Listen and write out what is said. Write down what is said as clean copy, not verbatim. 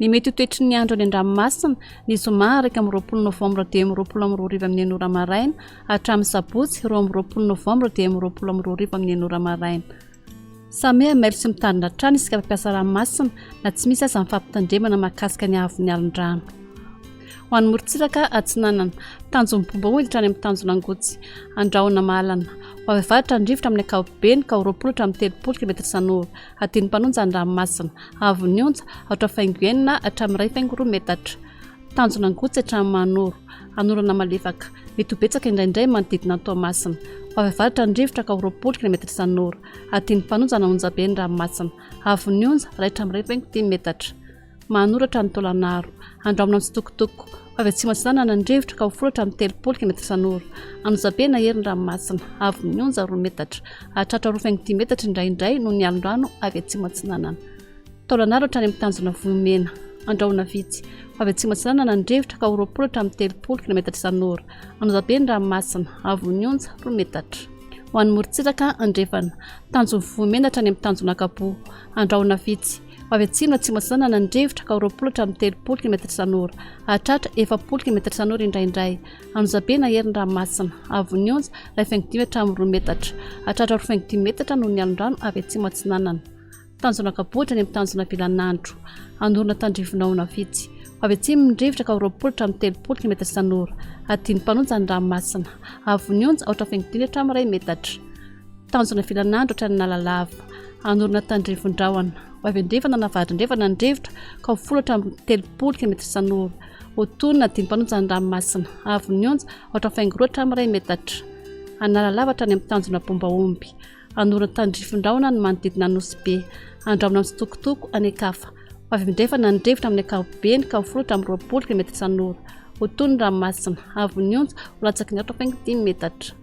Ny mety ho toetry ny andro any an-dranomasina, ny zoma 21 novambra 2025 amin'ny 6 ora maraina hatramin'ny sabotsy 22 novambra 2025 amin'ny 6 ora maraina. Samia mailo sy mitandrina hatrany isika mpampiasa ranomasina na tsy misy aza ny fampitandremana mahakasika ny haavon'ny alon-drano. Ho an'ny morontsiraka atsinanana, tanjon'ny bomba hiditra any amin'ny tanjona Angotsy, Andrahona Mahalana. Ho avy avaratra ny rivotra amin'ny ankapobeny ka ho 20 hatramin'ny 30 kilometatra isan'ora. Hadin'ny mpanonja ny ranomasina. Haavon'ny onja, aotra faingo enina hatramin'ny iray faingo roa metatra. Tanjona Angotsy hatramin'ny Mahanoro. Hanorana malefaka. Mety ho betsaka indraindray manodidina an'i Toamasina. Ho avy avaratra ny rivotra ka ho 20 kilometatra isan'ora. Hadin'ny mpanonja na onjabe ny ranomasina. Haavon'ny onja, iray hatramin'ny iray faingo dimy metatra. Manoratra ny Taolanaro. Andraomina mitsitokotoko. Ho avy atsimo atsinanana ny rivotra ka ho folo hatramin'ny 30 kilometatra isan'ora. An'Ozabe na hery ny ranomasina. Haavon'ny onja roa metatra. Hahatratra roa faingo dimy metatra indraindray noho ny alon-drano avy atsimo atsinanana. Taolanaro hatrany amin'ny tanjona Vohimena. Andrahona vitsy. Ho avy atsimo atsinanana ny rivotra ka ho 20 hatramin'ny 30 kilometatra isan'ora. An'Ozabe ny ranomasina. Haavon'ny onja roa metatra. Ho an'ny morontsiraka andrefana. Tanjon'ny Vohimena hatrany amin'ny tanjona Ankaboa. Andrahona vitsy. Ho avy atsimo atsimo atsinanana ny rivotra ka ho 20 hatramin'ny 30 kilometatra isan'ora. Hahatratra 40 kilometatra isan'ora indraindray. Anjozabe na hery ny ranomasina. Haavon'ny onja, 1,5 hatramin'ny 2 metatra. Hahatratra 2,5 metatra noho ny alon-drano avy atsimo atsinanana. Tanjona Ankabohitra any amin'ny tanjona Vilanandro. Anorina tandrivinahona vitsy. Ho avy atsimo ny rivotra ka ho 20 hatramin'ny 30 kilometatra isan'ora. Hadino mpanonja ny ranomasina. Haavon'ny onja, 4,5 hatramin'ny 1 metatra. Tanjona Vilanandro hatrany Analalava. Hanorina tandrifin-drahona. Ho avy andrefana na avaratra-andrefana ny rivotra ka ho folo hatramin'ny 30 kilometatra isan'ora. Ho tonina dimy mpanonja ny ranomasina. Haavon'ny onja, aotra faingo roa hatramin'ny iray metatra. Analalava hatrany amin'ny tanjona Bombaomby. Hanorina tandrifin-drahona ny manodidina an'Nosy Be. Andrahona mitsitokotoko any an-kafa. Ho avy andrefana ny rivotra amin'ny ankapobeny ka ho folo hatramin'ny 20 kilometatra isan'ora. Ho tony ny ranomasina. Haavon'ny onja, ho latsaky ny aotra faingo dimy metatra.